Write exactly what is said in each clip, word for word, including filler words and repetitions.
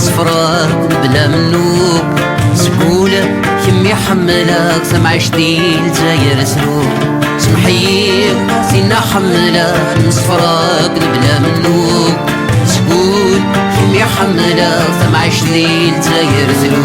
Ṣefra mebla mennuk, seg wul kemm i ḥemmleɣ, tamɛict di Lezzayer tru. Semḥ-iyi, tinna ḥemmleɣ, nemsefraq mebla mennuk, seg wul kemm i ḥemmleɣ, tamɛict di Lezzayer tru.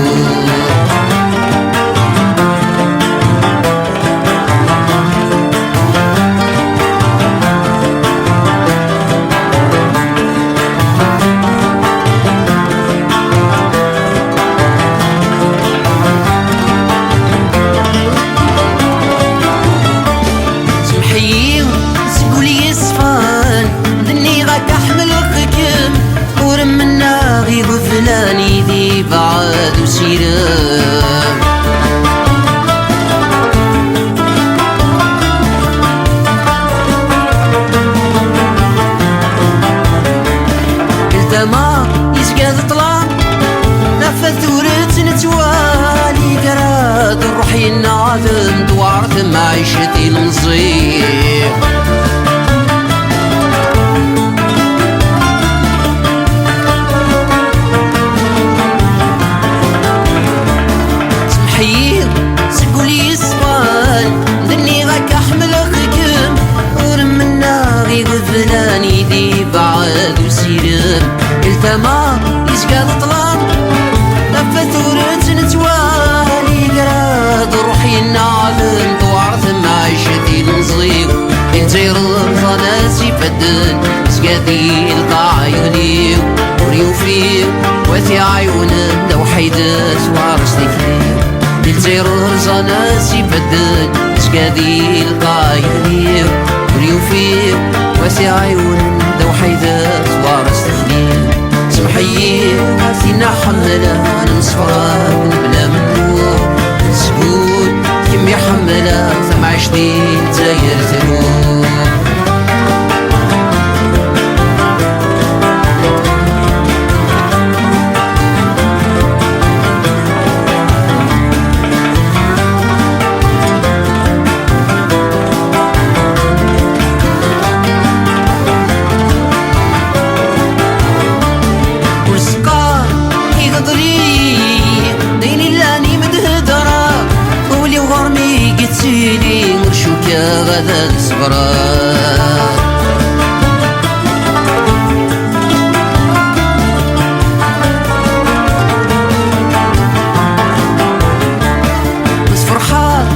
Semḥ-iyi, seg wul yeṣfan, d-nniɣ-ak ḥemmleɣ-kem. Ur mennaɣ iɣeblan i d-ibɛed usirem. Ltama yezga d ṭṭlam, tafat ur tt-nettwali, gar-ad ṛṛuḥ yenneɛdem, tewɛer temɛict ilemẓi. Semḥ-iyi, seg wul yeṣfan, d-nniɣ-ak ḥemmleɣ-kem. Ur mennaɣ iɣeblan i d-ibɛed usirem. Ltama yezga d ṭṭlam, tafat ur tt-nettwali, gar-ad ṛṛuḥ yenneɛdem, tewɛer temɛict ilemẓi. Di Lezzayer ẓẓan-as ifadden, zga di lqaɛa yeɣli, ur yufi wa t-iɛiwnen, d awḥid tewɛer-as tikli. Di Lezzayer ẓẓan-as ifadden, zga di lqaɛa yeɣli, ur yufi wa t-iɛiwnen, d awḥid tewɛer-as tikli. Semḥ-iyi, a tinna ḥemmleɣ, nemsefraq mebla mennuk, seg wul kemm i ḥemmleɣ, tamɛict di Lezzayer tru. Ur s-qqar iɣḍel-iyi, d ayen illan i m-d-hedreɣ. Ul-iw ɣur-m i yettili, ur cukkeɣ ad d-ṣebreɣ. Tferḥeḍ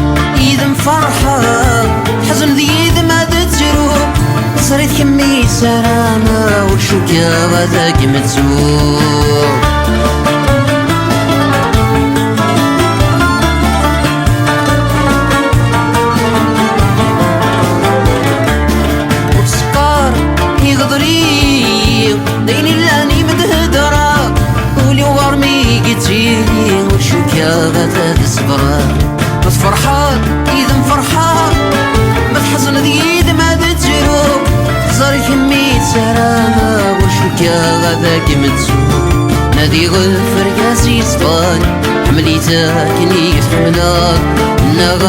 yid-m, ferḥeḍ, tḥezneḍ yid-m ad ttruɣ. Teẓriḍ kemm i ssarameɣ, ur cukkeɣ ad kem-ttuɣ. Ur s-qqar iɣḍel-iyi, d ayen illan i m-d-hedreɣ. Ul-iw ɣur-m i yettili, ur cukkeɣ ad t-ad-ṣebreɣ. Ma tferḥeḍ, yid-m ferḥeɣ. Ma tḥezneḍ, yid-m ad ttruɣ. Teẓriḍ kemm i ssarameɣ, ur cukkeɣ ad kem-ttuɣ. Nadi ɣef urgaz yeṣfan, ḥemmel-it akken i t-ḥemmleɣ. Neɣ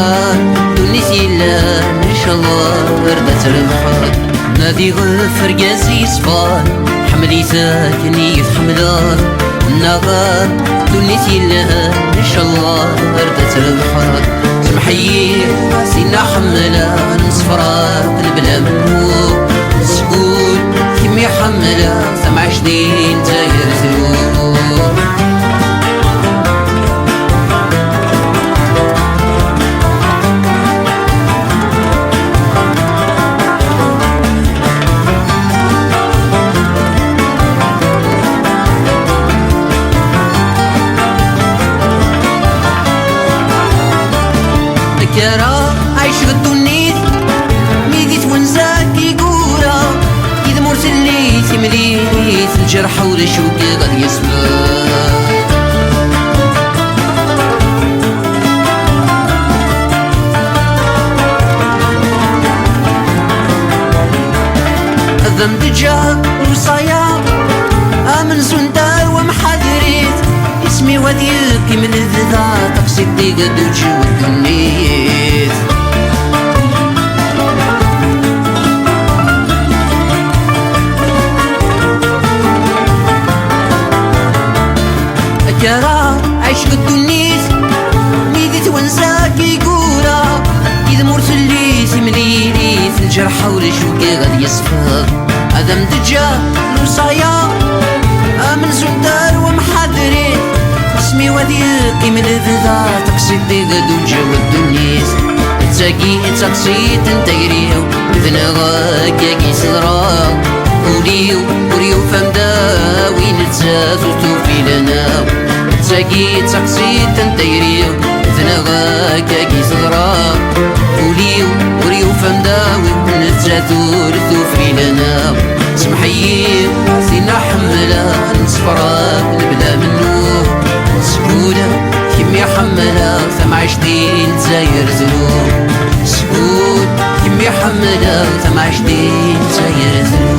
ddunit yellan, ncallah ar d ad trebḥeḍ. Nadi ɣef urgaz yeṣfan, ḥemmel-it akken i t-ḥemmleɣ. Neɣ ddunit yelhan, ncallah ar d ad trebḥeḍ. Semḥ-iyi, a tinna ḥemmleɣ, nemsefraq mebla mennuk, seg wul kemm i ḥemmleɣ, tamɛict di Lezzayer tru. Taggara, ɛiceɣ ddunit, mi di twenza i gura, yid-m ur telli timlilit, lǧerḥ ulac ukiɣ ad yesber. Ad am-d-ǧǧeɣ lewṣaya, amenzu n dderwa mḥadrit, isem-iw ad yeqqim lebda, taqsiṭ-ik ad d-teǧǧ ddunit. Ḥawel acu kan ad yeṣfeḍ. Ad am-d-ǧǧeɣ lewṣaya amenzu n dar wamḥadri. Asmi wa ad yeqqim lebda, taqsiṭ deg d uǧaw ddunit. D tagi i d taqsiṭ n tayri-w, d neɣ akka i teḍra. Ul-iw ur yufam dawi, nettat ur tufi lana. D tagi d taqsiṭ n tayri-w, d neɣ akka i teḍra. Ul-iw ur yufam dawi, nettat ur tufi lana. Semḥ-iyi, tinna ḥemmleɣ, nemsefraq nebda mennuɣ. Skud kemm i ḥemmleɣ, tamɛict di Lezzayer tnuɣ. Skud kemm i ḥemmleɣ, tamɛict di Lezzayer tnuɣ.